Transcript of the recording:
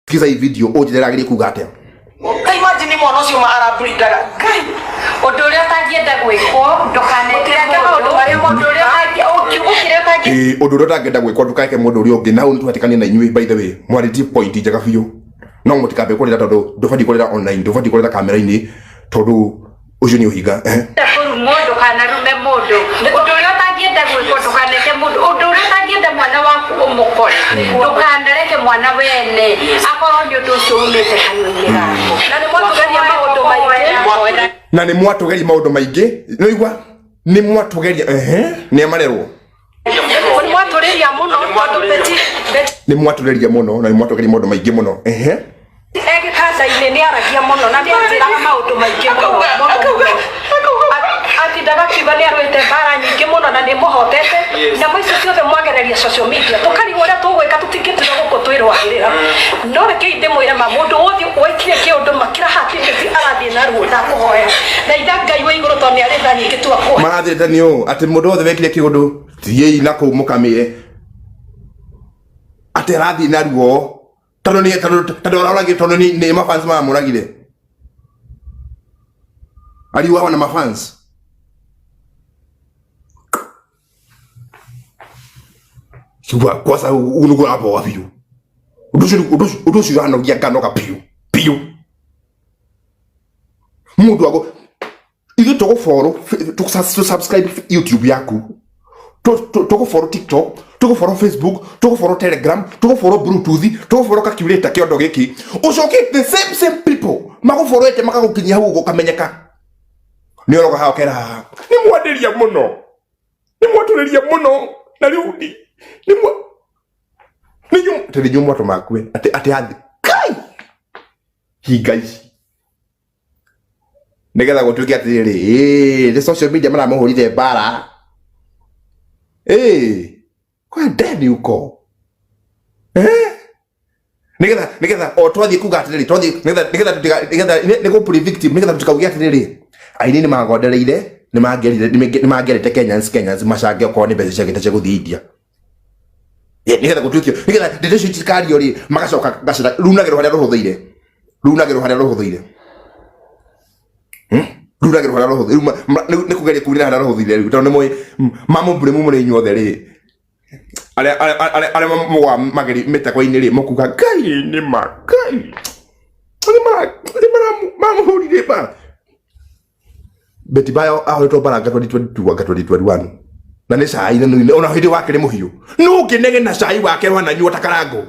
Sikiza hii video ũnjĩre ragĩrĩire kuga atĩa. Ta imagine mwana ũcio ma arablindaga. Ngai. Ũndũ ũrĩa ũtangĩenda gwĩkwo ndũkaneke Mũtireke maũndũ marĩa mũndũ ũrĩa ũtangĩ kiugo kĩrĩa ũtangĩ Ĩĩ, ũndũ ũrĩa ũtangĩenda gwĩkwo ndũkeke mũndũ ũrĩa ũngĩ na hau nĩtũhatĩkanie na inyuĩ by the way mwarĩtie point njega biũ no mũtikambe kũrĩra tondũ ndũbatiĩ kũrĩra online ndũbatiĩ kũrĩra kamera-inĩ tondũ ũcio nĩ ũhinga ehe. Kũrumwo ndũkanarume mũndũ. Ũndũ ũrĩa ũtangĩenda gwĩkwo ndũkaneke mũndũ. Ũndũ ũrĩa ũtangĩenda mwana waku ũmũkore ndũkanareke mwana wene akorwo nĩ ũndũ ũcio umĩte kanua-inĩ gaku. Na nĩ mwatũgeria maũndũ maingĩ. Na nĩ mwatũgeria maũndũ maingĩ nĩwaigua nĩ mwatũgeria ehe nĩ marerwo. Nĩ mwatũrĩria mũno tondũ Betty Betty Nĩ mwatũrĩria mũno na nĩ mwatũgeria maũndũ maingĩ mũno ehe. E gĩtanda-inĩ nĩ aragia mũno na nĩ anjĩraga maũndũ maingĩ mũno mũno mũno. Atindaga akiuga nĩ arũĩte mbara nyingĩ mũno na nĩ mũhotete. Nyamũ icio ciothe mwagereria social media tũkarigwo ũrĩa tũgwĩka tũtingĩtiga gũkũ twĩrwagĩrĩra. No rekei ndĩmwĩre ma mũndũ wothe waikirie kĩũndũ makĩra haha Betty arathiĩ na ruo ndakũhoya. Thaitha Ngai wa igũrũ tondũ nĩ arĩ tha nyingĩ tu akũhe. Marathĩte nĩ ũũ atĩ mũndũ wothe wekire kĩũndũ thiĩi na kũu mũkamĩre atĩ arathiĩ na ruo tondũ nĩ tondũ tondũ aroragire tondũ nĩ nĩ mafans maramũragire aliuawa na mafans Kigua kwanza unugu hapo wa biũ ũndũ ũcio ũndũ ũcio ũranogia nganoga biũ biũ mũndũ ago ithuĩ tũgũfollow tũ subscribe YouTube yaku, tũgũfollow TikTok, tũgũfollow Facebook, tũgũfollow Telegram, tũgũfollow Bluetooth, tũgũfollow calculator kĩondo gĩkĩ ũcoke the same same people magũfollowete makagũkinyia hau ũguo ũkamenyeka nĩ ũroga haha ũkera haha nĩ mwandĩria mũno nĩ mwatũrĩria mũno na rĩu nĩ mwa nĩ inyuĩ atĩ nĩ inyuĩ mwatũma akue atĩ atĩ athi kai hinga ici nigetha gũtuĩke atĩrĩrĩ ĩĩ nĩ social media maramũhũrire mbara ĩĩ kwendeni uko eh nigetha nigetha o twathiĩ kuga atĩrĩrĩ twathiĩ nigetha nigetha tũtiga nigetha nĩ gũ play victim nigetha tũtikauge atĩrĩrĩ aini nĩ magondereire nĩ mangerire nĩ mangerete Kenyans Kenyans macange okorwo nĩ mbeca ciagĩte cia gũthiĩ India. Nigetha gũtuĩke nigetha ndeto icio itikario rĩ magacoka gacĩra runagĩrwo harĩa rũhũthĩire runagĩrwo harĩa rũhũthĩire. Runagĩrwo harĩa rũhũthĩire rĩu nĩ kũgeria kurĩra harĩa rũhũthĩire rĩu tondũ nĩ mũĩ mamũmbure mũrĩ inyuothe rĩ arĩa arĩa arĩa mũgwa mageri mĩtego-inĩ rĩ mũkuga Ngai nĩ ma Ngai nĩ mara nĩ maramũhũrire mbara. Betty Bayo ahũrĩtwo mbara anga 2022 anga 2021 na nĩ cai na nĩ ona hĩndĩ wake nĩ mũhiũ nũ ũngĩnegena cai wake wananyua ta karangũ.